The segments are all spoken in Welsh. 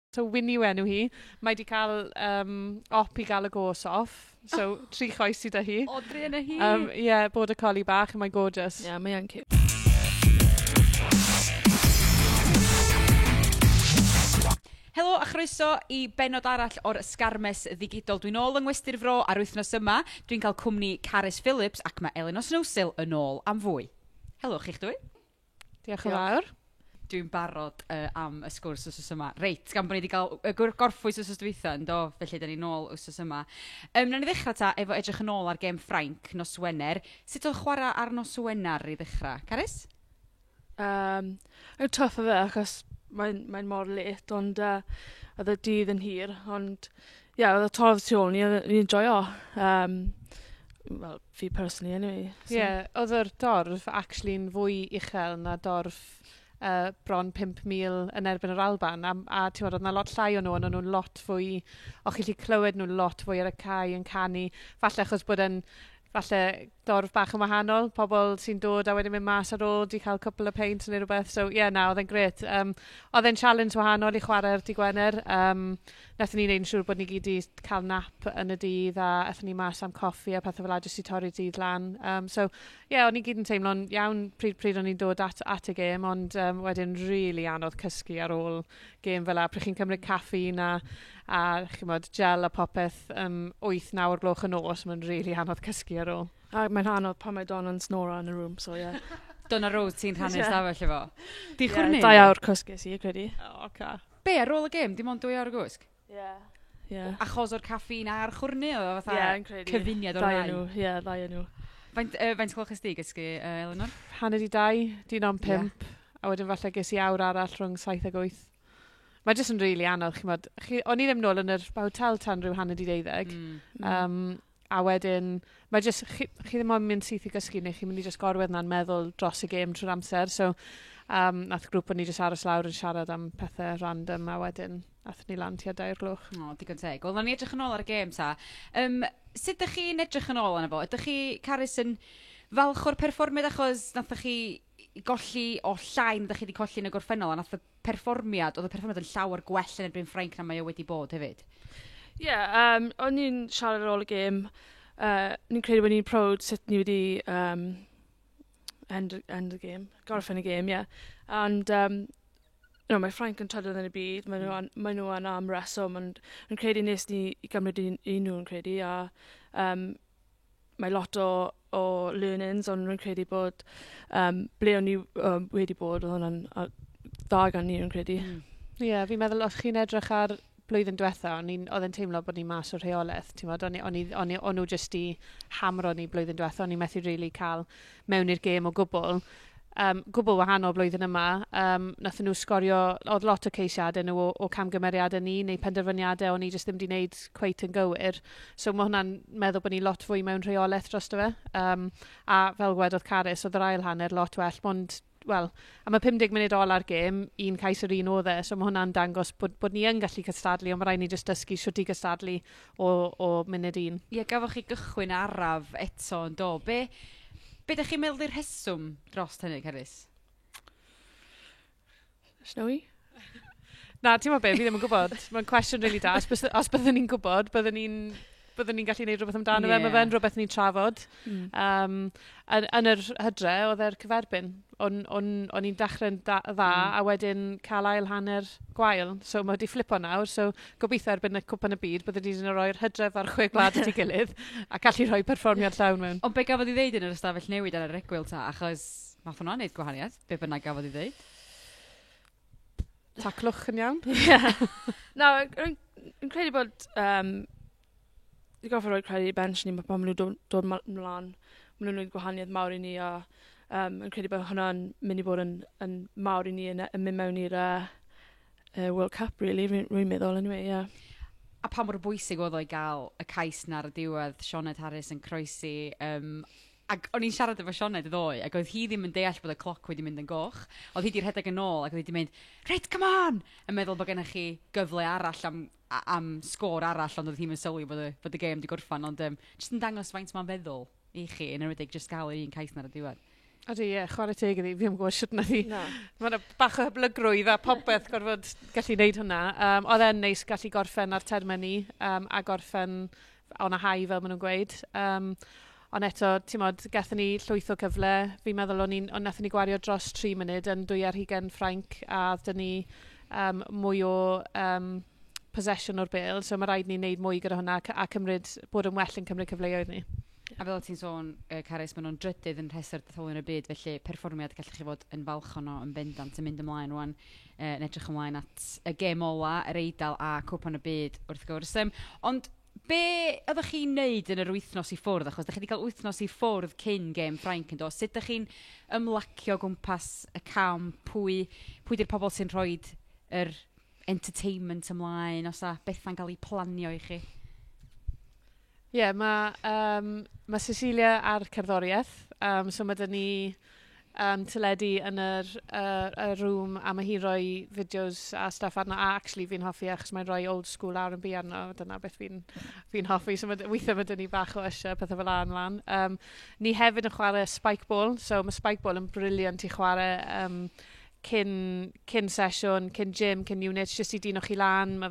So Winnie yw enw hi. Mae di cael op i gael y gos off. So tri choes sydd â hi. O, druan â hi! Ie, border collie bach, mae'n gorgeous. Ie, yeah, mae'n cute. Helo a chroeso i bennod arall o'r Sgarmes Ddigidol. Dwi'n ôl yng Ngwesty'r Fro a'r wythnos yma. Dwi'n cael cwmni Carys Phillips ac mae Elinor Snowsill yn ôl am fwy. Helo chi'ch dwy. Diolch yn fawr. Dwi'n barod am y sgwrs wythnos yma. Reit, gan bod ni wedi cael y gorffwys wythnos dwytha, yn do, felly da ni nôl wythnos yma. Nawn ni ddechrau ta efo edrych yn ôl ar gêm Ffrainc nos Wener. Sut oedd chwarae ar nos Wener i ddechrau? Carys? Yn tough o fe, achos mae'n mor late, ond oedd y dydd yn hir, ond ie, yeah, oedd y torf tu ôl ni, oedd ni'n joio. Well, fi personally anyway. Ie, so. Yeah, oedd yr dorf actually'n fwy uchel na dorf bron 5,000 yn erbyn yr Alban, a ti'n meddwl, oedd 'na lot llai o nhw, ond o'n nhw'n lot fwy, o'ch chi'n gallu clywed nhw lot fwy ar y cae yn canu, falle achos bod yn falle dorf bach yn wahanol, pobl sy'n dod a wedyn mynd mas ar ôl, di cael couple of pints neu rhywbeth, so ie, yeah, na, oedd e'n gret. Oedd e'n challenge wahanol i chwarae'r dydd Gwener. Nathon ni wneud yn siŵr bod ni gyd i cael nap yn y dydd a aethon ni mas am coffi a pethau fel 'a jyst i torri'r dydd lan. So, ie, yeah, o'n i gyd yn teimlo'n iawn pryd o'n i'n dod at y gêm, ond wedyn really anodd cysgu ar ôl gêm fel 'a. Pryd chi'n cymryd caffeine a chimod, gel a popeth 8-9 o'r gloch y nos, mae'n really anodd cysgu ar ôl. A mae'n anodd pan mae Don yn snoro yn y room, so ie. Yeah. Donna Rose, ti'n rhannu'r stafell efo? Di chwrnu? 2 awr cwsg ges i, credu. O, ca. Be, ar ôl y gêm, dim ond 2 awr o gwsg? Ie. Yeah. Achos o'r caffeine a'r chwrnu, oedd o fatha yeah, yn credu. Cyfuniad o'r ddau nhw. Ie, ddau nhw. Faint gloch ys di gysgu, Elinor? 1:30, 4:45, a wedyn falle ges i awr arall rhwng 7 ac 8. Mae jyst yn rili anodd, chimod. O'n i ddim nôl yn yr hotel tan rhyw 11:30. A wedyn, mae jyst, chi ddim ond mynd syth i gysgu neu chi'n mynd i jyst gorwedd na'n meddwl dros y gêm trwy'r amser. So, nath grŵp o'n ni jyst aros lawr yn siarad am pethau random a wedyn athon ni lan tua 2 o'r gloch. O, digon teg. Wel, nawn ni edrych yn ôl ar y gêm ta. Sut ydych chi'n edrych yn ôl arno fo? Ydych chi, Carys, yn falch o'r perfformiad achos nathoch chi golli o llai na ydych chi wedi colli yn y gorffennol, a nath y perfformiad, oedd y perfformiad yn llawer gwell yn erbyn Ffrainc na mae o wedi bod hefyd? Ie, yeah, o'n i'n siarad ar ôl y gêm. Ni'n credu bod ni'n proud sut ni wedi end the game, gorffen y gêm, ie. Yeah. And no, mae Ffrainc yn trydydd yn y byd, maen nhw yna am reswm, ond yn credu nes ni i gymryd i nhw yn credu, a mae lot o learnings, ond rwy'n credu bod ble o'n ni wedi bod, oedd hwnna'n dda gan ni, rwy'n credu. Ie, yeah, fi'n meddwl, os chi'n edrych ar blwyddyn diwetha, oedd e'n teimlo bod ni mas o'r rheolaeth, ti'n meddwl, o'n nhw jyst i hamro ni blwyddyn diwetha, o'n i methu really cael mewn i'r gêm o gwbl. Gwbl wahanol blwyddyn yma, nathon nhw sgorio, oedd lot o ceisiadau nhw o camgymeriadau ni, neu penderfyniadau o'n i jyst ddim wedi gwneud cweit yn gywir. So mae hwnna'n meddwl bod ni lot fwy mewn rheolaeth drosto fe. A fel gwedodd Carys, oedd yr ail hanner lot well, ond wel, am y 50 munud ola'r gêm, un cais yr un oedd e, so mae hwnna'n dangos bod ni yn gallu cystadlu, ond mae rhaid ni jyst dysgu shwt i gystadlu o munud un. Ie, gafoch chi gychwyn araf eto yn do. Be ydych chi'n meddwl i'r rheswm dros hynny, Carys? Snowy? Na, ti'n meddwl be, fi ddim yn gwybod. Mae'n cwestiwn really da. Os byddwn ni'n gwybod, byddwn ni'n gallu gwneud rhywbeth amdano fe. Mae fe'n rhywbeth ni'n trafod. Yn yr hydre, oedd e'r cyferbyn. O'n i'n dechrau'n dda a wedyn cael ail hanner gwael. So mae wedi flipo nawr. So gobeithio erbyn y Cwpan y Byd byddwn ni'n rhoi'r hydref a'r 6 gwlad at ei gilydd a gallu rhoi perfformiad llawn mewn. Ond be gafodd ei ddeud yn yr ystafell newid ar yr egwyl ta? Achos nath hwnna wneud gwahaniaeth. Be bynnag gafodd ei ddeud? Taclwch yn iawn? Ie. Na, rwy'n credu bod dwi'n gorfod rhoi credit i bench ni, pan maen nhw'n dod mlaen, maen nhw'n gwneud gwahaniaeth mawr i ni, a yn credu bod hwnna'n mynd i bod yn mawr i ni yn mynd mewn i'r World Cup, really, rwy'n meddwl, anyway, yeah. A pa mor bwysig oedd o i gael y cais na ar y diwedd, Sioned Harris yn croesi, ac o'n i'n siarad efo Sioned ddoe, ac oedd hi ddim yn deall bod y cloc wedi mynd yn goch. Oedd hi wedi rhedeg yn ôl, ac oedd hi wedi mynd, reit, come on! Yn meddwl bod gennych chi gyfle arall am sgôr arall, ond oedd hi'n sylwi bod y gêm wedi gorffan, ond jyst yn dangos faint mae'n feddwl i chi, yn enwedig jyst gael yr un cais na ar y diwedd. Ydy, ie, chwarae teg iddi, fi ddim yn gwybod sut nath hi. Mae'n bach o hyblygrwydd a popeth gorfod gallu neud hwnna. Oedd e'n neis gallu gorffen ar termau ni a gorffen on a high fel maen nhw'n gweud. Ond eto, ti'n modd, gathon ni llwyth o cyfle. Fi'n meddwl o'n i'n, nathon ni gwario dros 3 munud yn 22 Ffrainc a oedd 'da ni mwy o possession o'r bêl, so mae rhaid ni wneud mwy gyda hwnna a cymryd, bod yn well yn cymryd cyfleoedd ni. A fel ti'n sôn, Carys, maen nhw'n drydydd yn rhestr detholion y byd, felly perfformiad gallech chi fod yn falch ono yn bendant yn mynd ymlaen rwan, yn edrych ymlaen at y gêm ola, yr Eidal a Cwpan y Byd, wrth gwrs. Ond be oeddech chi'n neud yn yr wythnos i ffwrdd? Achos ydych chi wedi cael wythnos i ffwrdd cyn gêm Ffrainc yn do. Sut ydych chi'n ymlacio gwmpas y camp? Pwy di'r pobl sy'n rhoi yr entertainment ymlaen? Os a bethau'n cael ei planio i chi? Ie, yeah, mae Cecilia ar cerddoriaeth, so mae dyn ni teledu yn y room a mae hi'n rhoi fideos a stuff arno, a actually fi'n hoffi achos mae'n rhoi old school R&B arno, dyna beth fi hoffi, so weithiau mae dyn ni bach o Usher, pethau fel 'na ymlaen. Ni hefyd yn chwarae spike ball, so mae spike ball yn brilliant i chwarae cyn sesiwn, cyn gym, cyn units, jyst i dino chi lan, mae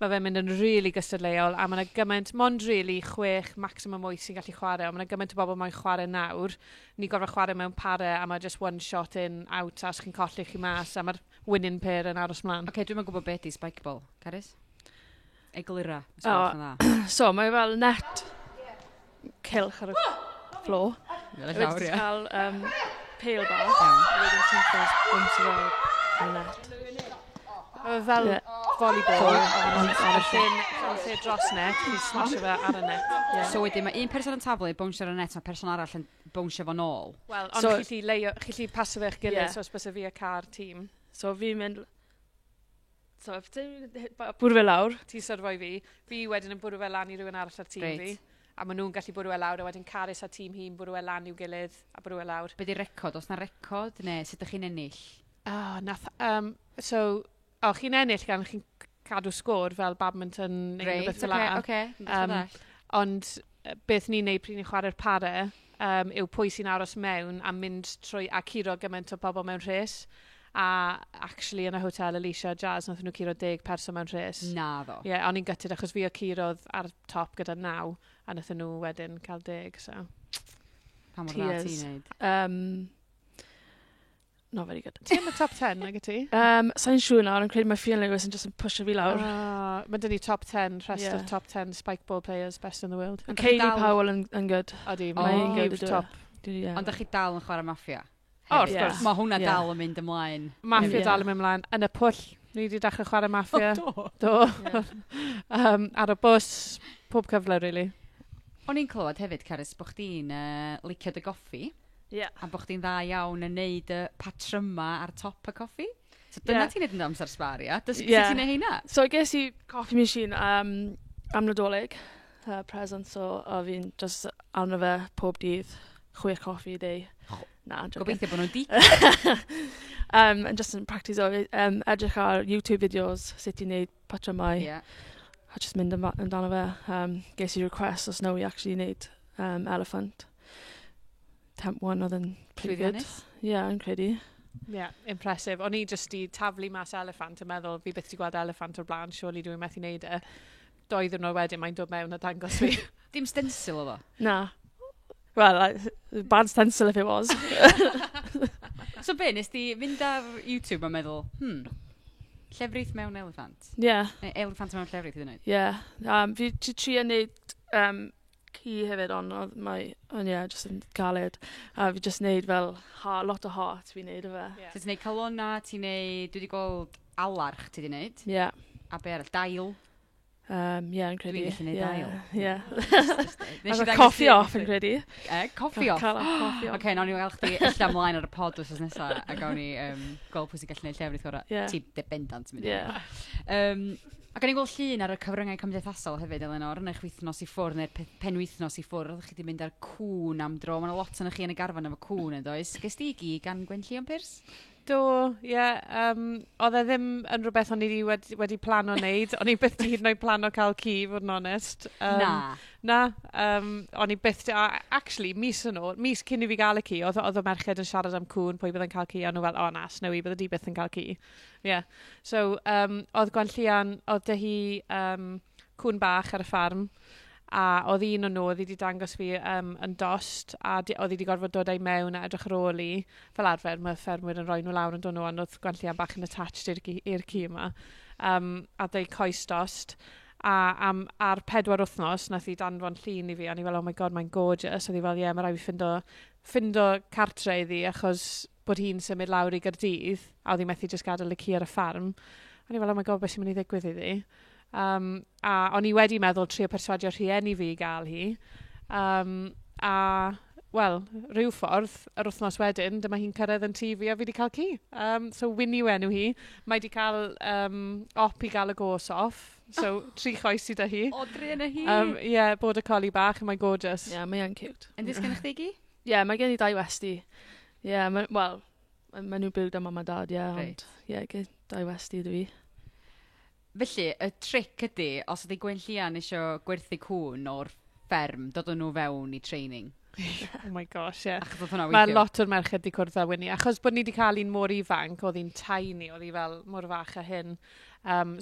fe'n mynd yn really gystadleuol a mae yna gymaint, mond really 6, maximum 8 sy'n gallu chwarae, ond mae yna gymaint o bobl mae'n chwarae nawr. Ni gorfod chwarae mewn pare a mae just one shot in, out, a os chi'n colli chi mas a mae'r winning pair yn aros mlaen. Oce, okay, dwi'n gwybod beth di spike ball. Carys? Eglura, os O. gwelwch yn dda. So, mae fel net cylch ar y floor. Fel y Wedyn llawr, ti'n ie. cael pêl bach. Iawn. A wedyn ti'n just bwmsio fel y net. Mae fe fel volleyball, ond yn lle dros net, chi'n smasho fe ar y net. Yeah. So wedyn mae un person yn taflu, bownsio ar y net, mae person arall yn bownsio fo nôl. Wel, ond chi lli leio, chi lli paso fe eich gilydd, so os byse fi a car tîm, So fi'n mynd. So, if ti'n bwrw fe lawr, ti'n syrfo i fi, fi wedyn yn bwrw fe lan i rywun arall ar tîm Reit. fi. A maen nhw'n gallu bwrw e lawr, a wedyn Carys a tîm hi'n bwrw e lan i'w gilydd a bwrw e lawr. Be di record? Oes na record? Neu sut ydych chi'n ennill? Oh, nath, so, oh, chi'n ennill gan chi'n cadw sgôr fel badminton neu rhywbeth fel 'na. Oce. Ond beth ni'n neud pryd ni'n chwarae'r pare yw pwy sy'n aros mewn a mynd trwy a curo gymaint o bobl mewn rhes. A actually yn y hotel Alicia Jazz, nath nhw curo 10 person mewn rhes. Na ddo. Ie, yeah, o'n i'n gutted achos fi o curodd ar top gyda 9 a nath nhw wedyn cael 10, so. Pa mor dda Tears. ti'n neud? Not very good. Ti yn y top 10, nag y ti? Sa'n siŵr nawr, yn credu mae Fiona Lewis yn just yn pusho fi lawr. Mae dyn ni top 10, rhestr top 10 spike ball players best in the world. Ond dach chi Kaylee Powell yn good. Odi, Oh. mae'n Mae'n good good, top. Yeah. Ond dych chi dal yn chwarae Mafia? O, wrth Ie. gwrs. Mae hwnna Ie. dal yn mynd ymlaen. Mafia Ie. dal yn mynd ymlaen. Yn y pwll, ni wedi dechrau chwarae Mafia. Do. Do. Ar y bws, pob cyfle, really. O'n i'n clywed hefyd, Carys, bod chdi'n licio dy goffi. A bod chdi'n dda iawn yn neud y patryma ar top y coffi. So dyna Ie. ti'n neud yn dy amser sbar, ia? Dysgu Ie. sut ti'n neud heina? So ges i coffee machine am Nadolig, present, so o fi'n just arno fe pob dydd, 6 coffi a day. Na, joking. Gobeithio bod nhw'n di. And just yn practice o, edrych ar YouTube videos, sut i wneud patrymau, a just mynd amdano fe. Ges i request o Snowy actually wneud elephant. Temp one oedd yn pretty good. Llwyddiannus. Yeah, yn credu. Yeah, impressive. O'n i just i taflu mas elephant yn meddwl, fi byth 'di gweld elephant o'r blaen, surely dwi'n methu neud e. 2 ddiwrnod wedyn mae'n dod mewn a dangos fi. Dim stencil oedd o. Na. Well, bad stencil if it was. So be, nes di fynd ar YouTube a meddwl, llefrith mewn elephant? Yeah. Neu elephant mewn llefrith hyd yn oed? Yeah. Fi ti trio neud ci hefyd, ond oedd mae, ond yeah, just yn galed. A fi just neud fel lot o heart fi'n neud o fe. Yeah. So ti'n neud calona, ti'n neud, dwi wedi gweld alarch ti wedi neud, Yeah. a be arall, dail. Yeah, yn credu. Dwi'n gallu neud yeah. dail. Yeah. Nes i A ddangos coffee ti- off yn credu. Coffee off. Cael coffee off. Oce, okay, nawn ni weld chdi ella ymlaen ar y pod wythnos nesaf a gawn ni gweld pwy sy'n gallu neud llefrith gorau. Yeah. Ti de bendant yn mynd i Yeah. Um, ac o'n i'n gweld llun ar y cyfryngau cymdeithasol hefyd, Elinor, yn eich wythnos i ffwrdd, neu'r penwythnos i ffwrdd, oeddech chi wedi mynd ar cŵn am dro. Mae yna lot o'n chi yn y garfan efo cŵn yn does. Ges di gi gan Gwen Llion Pyrs? Do, ie. Yeah, oedd e ddim yn rhywbeth o'n i wedi plano wneud. O'n i byth di hyd yn oed plano cael ci, fod yn onest. Na. Na. O'n i byth... A actually, mis yn ôl, mis cyn i fi gael y ci, oedd y merched yn siarad am cŵn, pwy bydd yn cael ci, a nhw fel, "O na, Snowy, bydde di byth yn cael ci." Yeah. So, oedd Gwenllian, oedd 'da hi cŵn bach ar y ffarm, a oedd un o nhw, oedd hi wedi dangos fi yn dost, a oedd hi wedi gorfod dod â'i mewn a edrych ar ôl i. Fel arfer, mae ffermwyr yn rhoi nhw lawr yn dod nhw, ond oedd Gwenllian bach yn attached i'r ci yma. A deu coes dost. A ar 4 wythnos, nath hi danfon llun i fi, a ni fel, "Oh my God, mae'n gorgeous." Oedd hi fel, "Ie, yeah, mae rhaid fi ffindo cartre iddi, achos bod hi'n symud lawr i Gaerdydd, a oedd hi methu just gadael y ci ar y ffarm." A ni fel, "Oh my God, beth sy'n mynd i ddigwydd iddi?" A o'n i wedi meddwl trio perswadio rhieni fi i gael hi. A, wel, rhyw ffordd, yr wythnos wedyn, dyma hi'n cyrraedd yn tŷ fi a fi wedi cael ci. So Winnie yw enw hi. Mae wedi cael op i gael y goes off. So, tri choes i da hi. O, druan â hi. Yeah, border collie bach, and mae'n gorgeous. Ie, yeah, mae yn cute. Yn disgyn chdi gi? Ie, yeah, mae gen i dau westie. Ie, yeah, wel, ma nhw'n byw 'da mam a dad, ie, yeah, ond ie, yeah, gen dau westie dwi. Felly, y tric ydy, os ydy Gwenllian eisiau gwerthu cŵn o'r fferm, dod â nhw fewn i training. Oh my gosh, ie. Yeah. Achos oedd hwnna Mae weithio. lot o'r merched wedi cwrdd â Winnie. Achos bod ni wedi cael un mor ifanc, oedd hi'n tiny, oedd hi fel mor fach a hyn.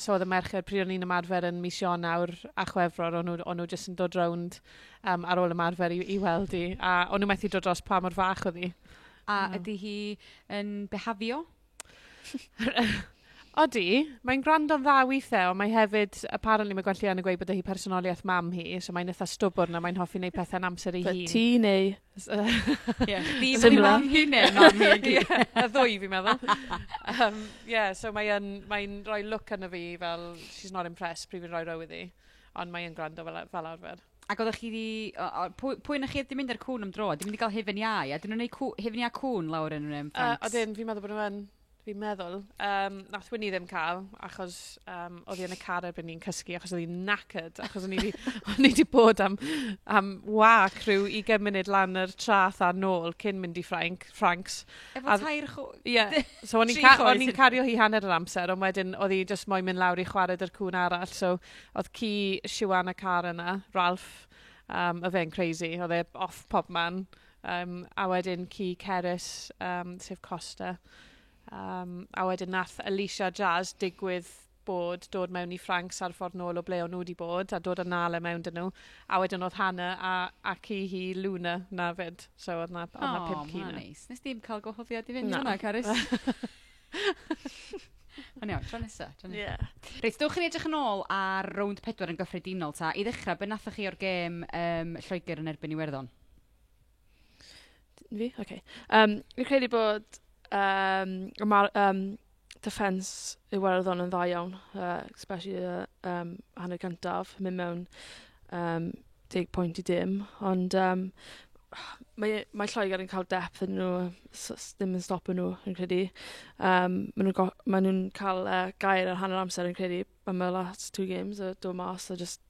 So oedd y merched, pryd o'n i'n ymarfer yn mis Ionawr a Chwefror, o'n nhw jyst yn dod rownd ar ôl ymarfer i weld hi. A o'n nhw methu dod dros pa mor fach oedd hi. A ydy hi yn behafio? Odi, mae'n gwrando'n dda weithiau, ond mae hefyd, apparently mae Gwenllian yn gweud bod hi personoliaeth mam hi, so mae'n eitha stwbwrn a mae'n hoffi wneud pethau'n amser ei But hun. ti neu Ie. Chdi Similar. mam hi neu mam hi? Ie, y ddwy fi'n meddwl. Yeah, so mae'n mae rhoi look arno fi fel she's not impressed pryd fi'n rhoi row iddi. Ond mae'n gwrando fel arfer. Ac oeddech chi di... Pwy na chi wedi mynd ar cŵn am dro? Di mynd i gael hufen iau? A dyn nhw'n gwneud hufen iau cŵn lawr yn Ffrainc? Odyn, fi'n meddwl bod nhw yn. Fi'n meddwl. Nath Winnie ddim cael, achos oedd hi yn y car erbyn ni'n cysgu, achos oedd hi'n knackered, achos o'n i 'di bod am wac rhyw 20 munud lan yr traeth a nôl cyn mynd i Ffrainc, Franks. Efo tair Ie, yeah. So Tri o'n choes. i'n cario hi hanner yr amser, ond wedyn oedd hi just moyn mynd lawr i chwarae 'da'r cŵn arall. So oedd ci Siwan a car yna, Ralph, oedd e'n crazy, oedd e off pob man. A wedyn ci Cerys, sef Costa. A wedyn nath Alicia Jazz digwydd bod dod mewn i Franks ar ffordd nôl o ble o'n nhw wedi bod a dod â Nala mewn dyn nhw. A wedyn oedd Hannah a ci hi Luna na fyd. So oedd na O, pump ci ma' na. neis. Nes dim cael gwahoddiad i fynd i Na. hwnna, Carys? Ond iawn, tro nesa. Tro nesa. Yeah. Reit, dewch i ni edrych yn ôl ar rownd pedwar yn gyffredinol ta. I ddechrau, be nathoch chi o'r gêm Lloegr yn erbyn Iwerddon? Fi? Okay. Fi'n credu bod defence Iwerddon yn dda iawn, especially hanner cyntaf, mynd mewn 10 pwynt i 0, ond mae Lloegr yn cael depth yn nhw, ddim yn stopo nhw, yn credu. Maen nhw'n cael gair ar hanner amser, yn credu, am y last two games, dod mas, a just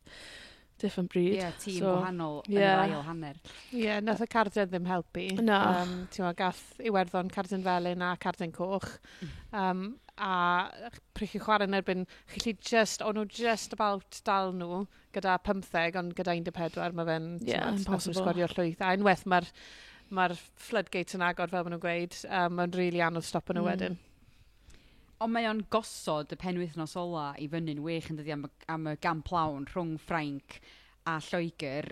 different breed. Ie, yeah, tîm So, gwahanol yn ie. yr ail hanner. Ie, yeah, nath y carden ddim helpu. Na. Ti'n meddwl, gath Iwerddon cardyn felyn a cardyn coch. A pryd chi'n chwarae yn erbyn, chi lli just, o'n nhw just about dal nhw gyda 15, ond gyda 14, mae fe'n, Ie, ti'n gwbod, nath nhw impossible. sgorio llwyth. A unwaith mae'r floodgates yn agor, fel maen nhw'n gweud, mae'n really really anodd stopo nhw wedyn. Ond mae o'n gosod y penwythnos ola i fyny'n wych yn dydi am y gamp lawn rhwng Ffrainc a Lloegr.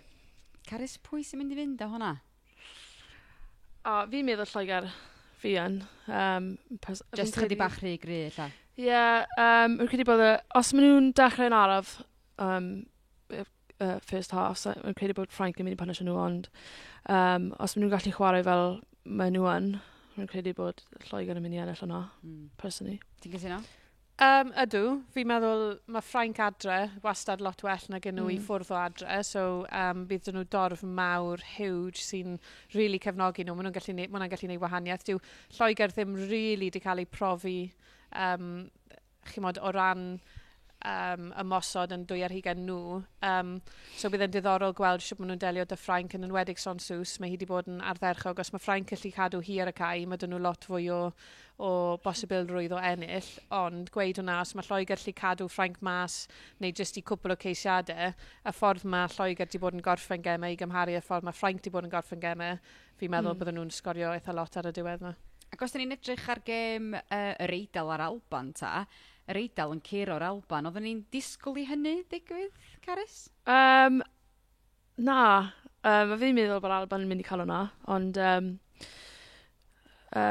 Carys, pwy sy'n mynd i fynd â hwnna? A fi'n meddwl Lloegr fi yn. Just fi'n chydig bach rhy gry, ella. Ie, yeah, fi'n credu bod, os maen nhw'n dechrau'n araf first half, so fi'n credu bod Ffrainc yn mynd i punish nhw, ond os maen nhw'n gallu chwarae fel maen nhw yn, fi'n credu bod Lloegr yn mynd i ennill hwnna, personally. Ti'n cytuno? Ydw, fi'n meddwl mae Ffrainc adre wastad lot well na gen nhw i ffwrdd o adre, so bydd 'da nhw dorf mawr, huge, sy'n really cefnogi nhw. Maen nhw'n gallu neud wahaniaeth. Dyw Lloegr ddim really di cael ei profi, chimod, o ran ymosod yn 22 nhw. So bydd yn diddorol gweld sut maen nhw'n delio 'da Ffrainc, yn enwedig Sansus. Mae hi wedi bod yn ardderchog. Os mae Ffrainc gallu cadw hi ar y cae, mae dyn nhw lot fwy o bosibilrwydd o ennill. Ond gweud hwnna, os mae Lloegr gallu cadw Ffrainc mas neu jyst i cwpl o ceisiadau, y ffordd mae Lloegr wedi bod yn gorffen gemau i gymharu y ffordd mae Ffrainc wedi bod yn gorffen gemau, fi'n meddwl bydden nhw'n sgorio eitha lot ar y diwedd yma. Ac os da ni'n edrych ar gêm yr Eidal a'r Alban ta, yr Eidal yn curo'r Alban, oedden ni'n disgwyl i hynny digwydd, Carys? Na, fi'n meddwl bod Alban yn mynd i cael hwnna, ond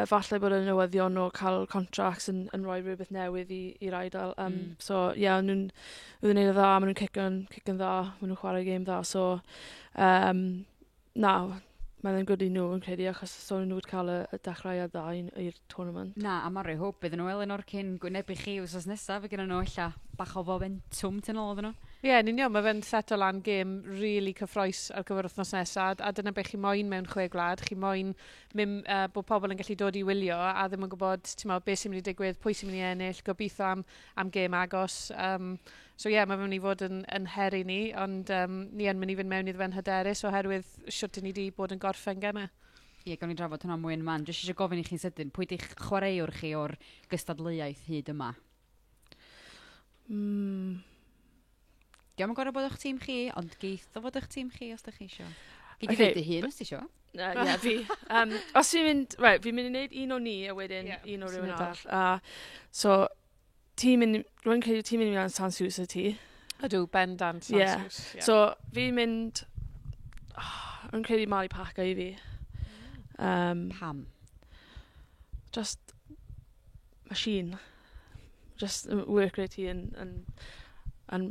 falle bod y newyddion o cael contracts yn rhoi rhywbeth newydd i'r Eidal. So, ie, yeah, nhw'n nhw'n gwneud yn dda, maen nhw'n cico'n dda, maen nhw'n chwarae gêm dda. So, na, mae'n good i nhw yn credu, achos so nhw wedi cael y dechreuad dda i'r tournament. Na, a mae'n rhoi hwb iddyn nhw, Elinor, cyn gwynebu chi wsos nesaf, fe gyda nhw ella bach o fomentwm tu ôl iddyn nhw. Ie, yeah, yn union, mae fe'n seto lan gêm really cyffrous ar gyfer wythnos nesaf, a dyna beth chi moyn mewn chwe gwlad. Chi moyn bod pobl yn gallu dod i wylio a ddim yn gwybod, ti'n meddwl, beth sy'n mynd i digwydd, pwy sy'n mynd i ennill, gobeithio am gêm agos. So ie, yeah, mae fe'n mynd i fod yn her i ni, ond ni yn mynd i fynd mewn iddo fe'n hyderus oherwydd siwt ni wedi bod yn gorffen gemau. Ie, gawn ni drafod hwnna mwy yn man. Jyst eisiau gofyn i chi'n sydyn, pwy di'ch chwaraewr chi o'r gystadleuaeth hyd yma? Dio'm yn gorfod bod o'ch tîm chi, ond geith o fod o'ch tîm chi os ydych chi isio. Gei di ddeud dy hun os ti isio. Ie, fi. Os fi'n mynd, right, fi'n mynd i wneud un o ni a wedyn un o rhywun syniad da. arall. So, ti'n mynd, rwy'n credu ti'n mynd i mewn Sansus y ti. Ydw, bendant. Ie. Sansus, ie. So, fi'n mynd, oh, rwy'n credu Marlie Packer i fi. Pam? Just machine. Just work rate hi yn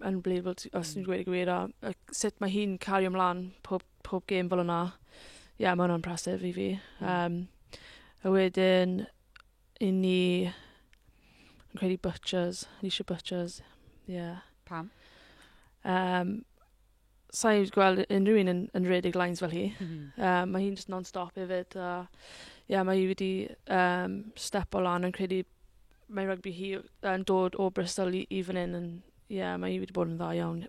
unbelievable, os dwi'n dweud y gwir, a sut mae hi'n cario ymlaen pob gêm fel yna. Ie, yeah, mae hwnna'n impressive i fi. A wedyn, i ni, yn credu Butchers, Alisha Butchers, ie. Yeah. Pam? Sa i'n gweld unrhyw un yn rhedeg lines fel hi. Mae hi'n just non-stop hefyd. A, yeah, mae hi wedi step o lan yn credu mae rugby hi yn dod o Bristol i fan hyn. And, yeah, mae hi wedi bod yn dda iawn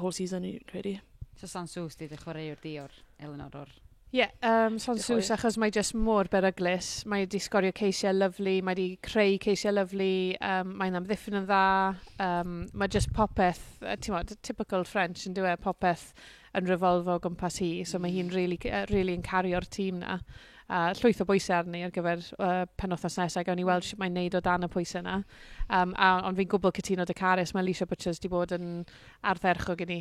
whole season i'n credu. So Sansus di dy chwaraewr di o'r Elinor o'r... Ie, yeah, Sansus, achos mae jyst mor beryglus. Mae wedi sgorio ceisiau lyfli, mae wedi creu ceisiau lyfli, mae'n amddiffyn yn dda, mae jyst popeth, ti'n modd, typical French yn dweud, popeth yn revolvo o gwmpas hi, so mae hi'n really yn cario'r tîm na. Llwyth o bwysau arni ar gyfer penwythnos nesaf, gawn ni weld sut mae'n neud o dan y pwysau yna. Ond fi'n gwbl cytuno 'da Carys, mae Alisha Butchers wedi bod yn ardderchog i ni.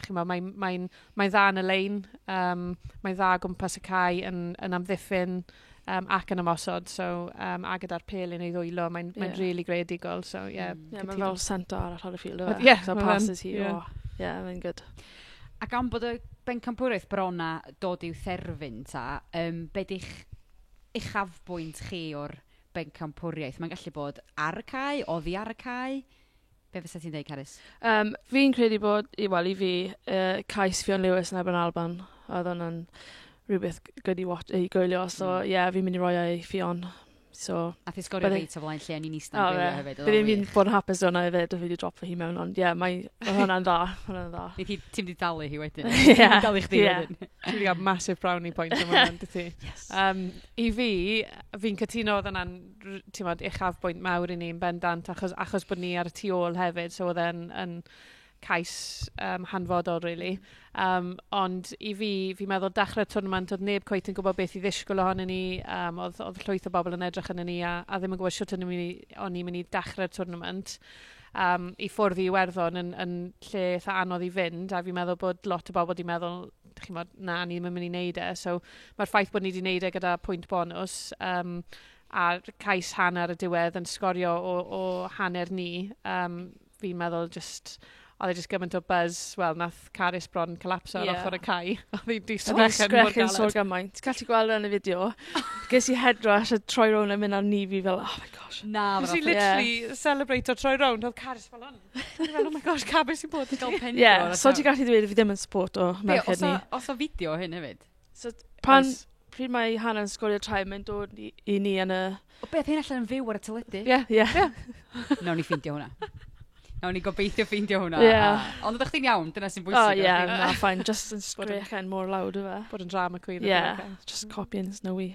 Chi'mod, mae dda yn y lein, mae'n dda gwmpas y cae yn amddiffyn ac yn ymosod, so, a gyda'r pêl yn ei ddwylo, mae'n really greadigol. So, yeah, Yeah, mae'n fel centre arall ar y field. Ie, so ma' fe'n- passes hi, ie. oh, yeah, mae'n good. Ac am bod y bencampwriaeth bron a dod i'w therfyn ta, be di'ch uchafbwynt chi o'r bencampwriaeth? Mae'n gallu bod ar y cae, oddi ar y cae. Be fysa ti'n dweud, Carys? Fi'n credu bod, wel i fi, cais Ffion Lewis yn erbyn Alban, oedd hwnna'n rhywbeth good i, watch, i gwylio, so ie, yeah, fi'n mynd i roi e i Ffion. So, Nath i sgorio reit o flaen lle o'n i'n eistedd yn gwylio hefyd. Oedd Bydde o'n fi'n wych. bod yn hapus hwnna hefyd, fi wedi dropo hi mewn, ond ie, yeah, mae hwnna'n dda, hwnna'n dda. Neith hi, ti'n di dalu hi wedyn. Ie, Ti'n dalu chdi ie. wedyn. Ti wedi cael massive brownie point am hwnna, ynddo ti? Yes. I fi, fi'n cytuno oedd yna'n, ti'n modd, uchafbwynt mawr i ni yn bendant, achos bod ni ar y tu ôl hefyd, so oedd e'n yn cais hanfodol, really. Ond i fi, fi'n meddwl dechrau'r tournament, oedd neb cweit yn gwybod beth i ddisgwyl ohonyn ni, oedd llwyth o bobl yn edrych arnyn ni a ddim yn gwybod sut o'n i'n mynd i dechrau'r tournament. I ffwrdd i Iwerddon yn lle eitha anodd i fynd, a fi'n meddwl bod lot o bobl wedi meddwl, chi'n modd, na, ni ddim yn mynd i wneud e. So mae'r ffaith bod ni wedi wneud e gyda pwynt bonus, a cais hanner y diwedd yn sgorio o hanner ni, fi'n meddwl just, oedd e just gymaint o buzz, wel, nath Carys bron collapso ar ochr y cae. Oedd hi di Oedd hi'n sgrechen mor sgrechen so galed. gymaint. Ti'n gallu gweld e yn y fideo. Ges i head rush a troi rownd a mynd ar ni fi fel, oh my gosh. Na, Nes i fath literally celebrate o troi rownd, oedd Carys fel hwn. O'n i fel, oh my gosh, Cabys sy'n bod i Gael ti. pen Ie, so ti'n gallu dweud fi ddim yn support o Be, merched os ni. o fideo hyn hefyd? So pan, Oes. pryd mae Hannah'n sgorio try, mae'n dod i ni yn y... O beth hyn allan yn fyw ar y teledu? Ie. Ie. Nawn ni ffeindio hwnna. Nawn ni gobeithio ffeindio hwnna. Yeah. Ond ydych chi'n iawn, dyna sy'n bwysig. Oh, yeah, na, fine. Just yn sgrechen mor loud yw fe. Bod yn drama queen. Yeah, just copying Snowy.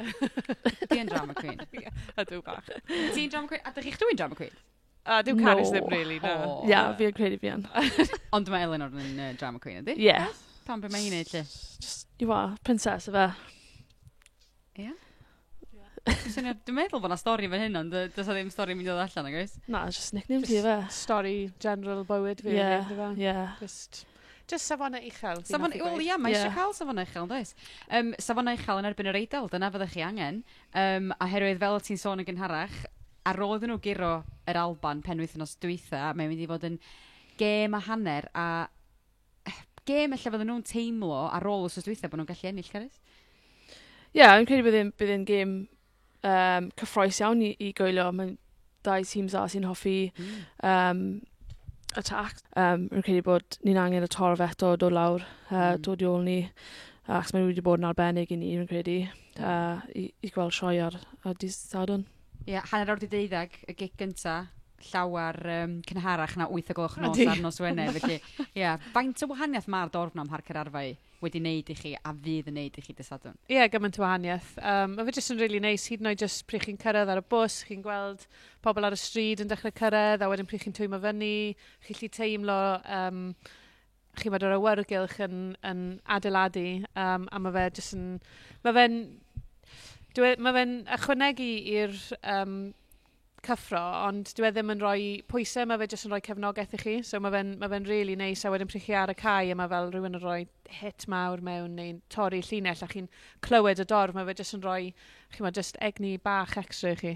Ti yn drama queen. Ydw bach. Ti'n drama queen? A dych chi'ch dwi'n drama queen? A dyw Carys ddim really, na. Oh. Yeah, fi'n credu fi yn. Ond mae Eleanor yn drama queen, ydy? Yeah. Pam be mae hi'n neud, lle? Just, you are, princess yfe. Ie? Dwi'n meddwl bod 'na stori fan hyn, ond does 'na ddim stori mynd i ddod allan, nag oes? Na, just nickname ti yfe. Stori general bywyd fi. Yeah, really, yeah. Just safonau uchel. fi'n Safon, hoffi wel gweud. ia, mae eisiau cael safonau uchel, yn does? Safonau uchel yn erbyn yr Eidal, dyna fyddech chi angen. Oherwydd fel ti'n sôn yn gynharach, ar ôl iddyn nhw guro yr Alban penwythnos dwytha, mae'n mynd i fod yn gêm a hanner, a gêm ella fydden nhw'n teimlo ar ôl wythnos dwytha bod nhw'n gallu ennill, Carys? Ie, yeah, fi'n credu bydd e'n gêm cyffrous iawn i gwylio. Mae'n dau tîm dda sy'n hoffi attack. Fi'n credu bod ni'n angen y torf eto dod lawr, dod i ôl ni. Achos mae wedi bod yn arbennig i ni, fi'n credu, i gweld sioe ar dydd Sadwrn. Ie, yeah, 12:30, y gic gynta, llawer cynharach na 8 o gloch nos Ydi. ar nos Wener. Felly, ie, yeah, faint o wahaniaeth mae'r dorf na ym Mharc yr Arfau wedi wneud i chi a fydd yn wneud i chi dydd Sadwrn? Ie, yeah, gymaint o wahaniaeth. Mae fe jyst yn really neis, hyd yn oed jyst pryd chi'n cyrraedd ar y bws, chi'n gweld pobl ar y stryd yn dechrau cyrraedd, a wedyn pryd chi'n twymo fyny, chi'n gallu teimlo, chi'n meddwl yr awyrgylch yn adeiladu, a mae fe jyst yn... Mae fe'n... Mae fe'n ychwanegu i'r cyffro, ond dyw e ddim yn rhoi pwysau, mae fe jyst yn rhoi cefnogaeth i chi, so mae fe'n ma fe really neis, a wedyn pryd chi ar y cae, a mae fel rhywun yn rhoi hit mawr mewn neu'n torri llinell, a chi'n clywed y dorf, mae fe jyst yn rhoi, chi'n meddwl, jyst egni bach extra i chi.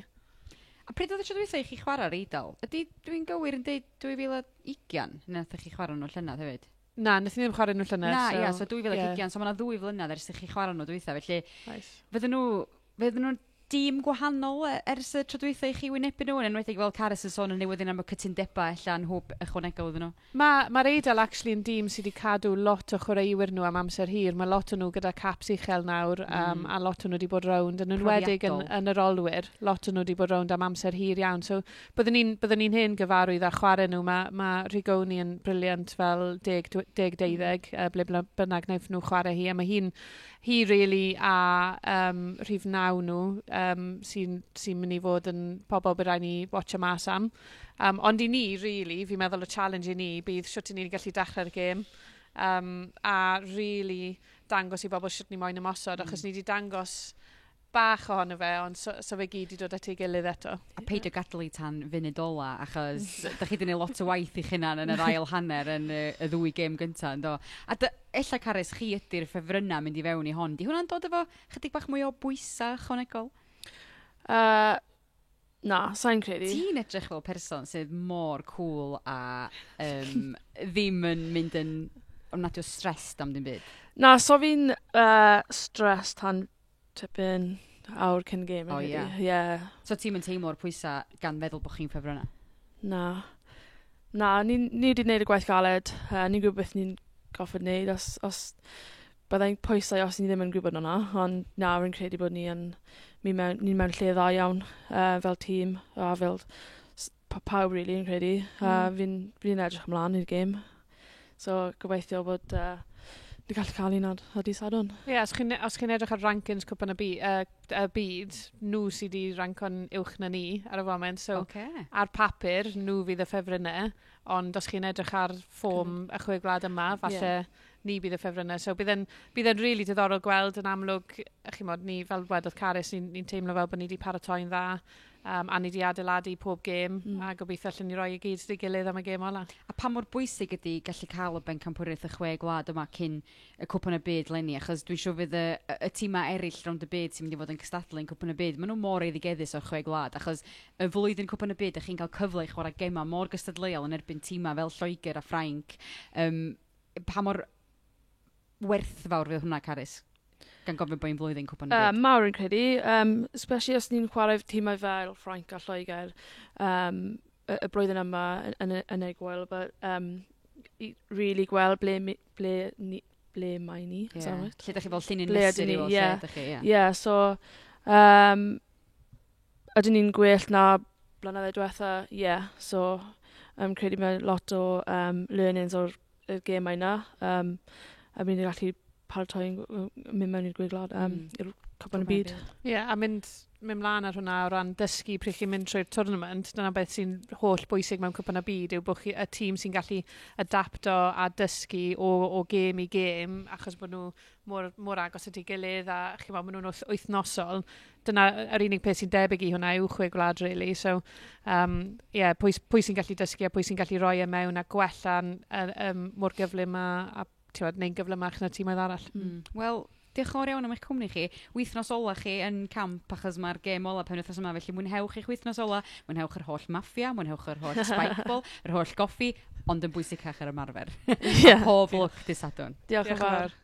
A pryd oedd y tro dwytha i chi chwarae'r Eidal? Ydy dwi'n gywir yn deud 2020? Neu nath chi chwarae nhw llynedd hefyd? Na, nath ni ddim chwarae nhw llynedd. Na, ia, so 2020, so mae yna 2 flynedd ers i chi chwarae nhw dwytha, felly Nice. fydden nhw dîm gwahanol ers y tro dwytha i chi wynebu nhw, yn enwedig fel Carys yn sôn yn newyddion am y cytundebau ella'n hwb ychwanegol iddyn nhw. Mae'r Eidal actually yn dîm sydd wedi cadw lot o chwaraewyr nhw am amser hir. Mae lot o nhw gyda caps uchel nawr, a lot o nhw wedi bod rownd, yn enwedig yn yr olwyr, lot o nhw wedi bod rownd am amser hir iawn. So byddwn ni'n hen gyfarwydd a chwarae nhw. Mae Rigoni yn brilliant fel 10-12, ble bynnag wnaeth nhw chwarae hi, a mae hi really a rhif 9 nhw sy'n mynd i fod yn pobl bydd rhaid ni watcha mas am. Ond i ni, really, fi'n meddwl y challenge i ni bydd sut ni'n gallu dechrau'r gêm a really dangos i bobl sut ni moyn ymosod, achos ni wedi dangos bach ohono fe, ond so fe gyd i dod at ei gilydd eto. A peidio gadael i tan funud ola, achos da chi wedi gwneud lot o waith i'ch hunan yn yr ail hanner yn y ddwy gêm gynta, yndo? A ella, Carys, chi ydy'r ffefrynnau mynd i fewn i hon. Di hwnna'n dod efo chydig bach mwy o bwysau ychwanegol? Na, sa'n credu. Ti'n edrych fel person sydd mor cool a ddim yn mynd yn ofnadwy o stressed am dim byd. Na, so fi'n stressed tan tipyn awr cyn gêm. O, ie. Yeah. So ti'n mynd teimlo'r pwysau gan feddwl bod chi'n ffefrynnau? Na. Na, ni wedi gwneud y gwaith galed. Ni'n gwybod beth ni'n goffod wneud. Os byddai'n pwysau os ni ddim yn gwybod hwnna. Ond na, rwy'n credu bod ni'n mewn lle dda iawn fel tîm a fel pawb, really, yn credu. Fi'n edrych ymlaen i'r gêm. So gobeithio bod ni'n gallu cael un ar dydd Sadwrn. Ie, yeah, os chi'n edrych ar rankings Cwpan y byd, nhw sydd wedi ranco'n uwch na ni ar y foment. So, ar papur, nhw fydd y ffefrynnau, ond os chi'n edrych ar form y chwe gwlad yma, falle ni bydd y ffefrynnau. So, bydd e'n really diddorol gweld yn amlwg, chi'n mod, ni, fel wedodd Carys, ni'n teimlo fel bod ni wedi paratoi'n dda, a ni wedi adeiladu pob gêm, a gobeithio allan ni roi i gyd at ei gilydd am y gêm ola. A pa mor bwysig ydy gallu cael y bencampwriaeth y chwe gwlad yma cyn y Cwpan y Byd leni, achos dwi'n siŵr fydd y tîmau eraill rownd y byd sy'n mynd i fod yn cystadlu yn Cwpan y Byd, maen nhw mor eiddigeddus o'r chwe gwlad, achos y flwyddyn Cwpan y Byd, ych chi'n cael cyfle i chwarae gemau mor gystadleuol yn erbyn tîmau fel Lloegr a Ffrainc. Pa mor werthfawr fydd hwnna, Carys? Gan gofio bod hi'n flwyddyn Cwpan y Byd. Mawr yn credu, especially os ni'n chwarae tîmau fel Ffrainc a Lloegr y blwyddyn yma yn ei gwyl, but i really gweld ble mae ni. Yeah. Lle ydych chi fel llinyn mesur i weld lle ydych chi. Ie, yeah, so ydyn ni'n gwell na blynyddoedd diwetha, ie, yeah, so Credu mae lot o learnings o'r gemau yna. A mynd i gallu paratoi mynd mewn i'r Chwe Gwlad, i'r Cwpan y Byd. Ie, yeah, a mynd mlaen ar hwnna o ran dysgu pryd chi'n mynd trwy'r tournament, dyna beth sy'n holl bwysig mewn Cwpan y Byd yw bod chi, y tîm sy'n gallu adapto a dysgu o gêm i gêm, achos bod nhw mor agos at ei gilydd a chi'n meddwl, maen nhw'n wythnosol. Dyna yr unig peth sy'n debyg i hwnna yw Chwe Gwlad, really. So, yeah, pwy sy'n gallu dysgu a pwy sy'n gallu rhoi e mewn a gwella'n mor gyflym a ti'n neu'n gyflymach na tîmoedd arall. Wel, diolch yn fawr iawn am eich cwmni chi. Wythnos ola chi yn camp, achos mae'r gêm ola pen wythnos yma, felly mwynhewch eich wythnos ola, mwynhewch yr holl maffia, mwynhewch yr holl spike ball, yr holl goffi, ond yn bwysicach yr ymarfer. Pob lwc dydd Sadwrn. Diolch yn fawr.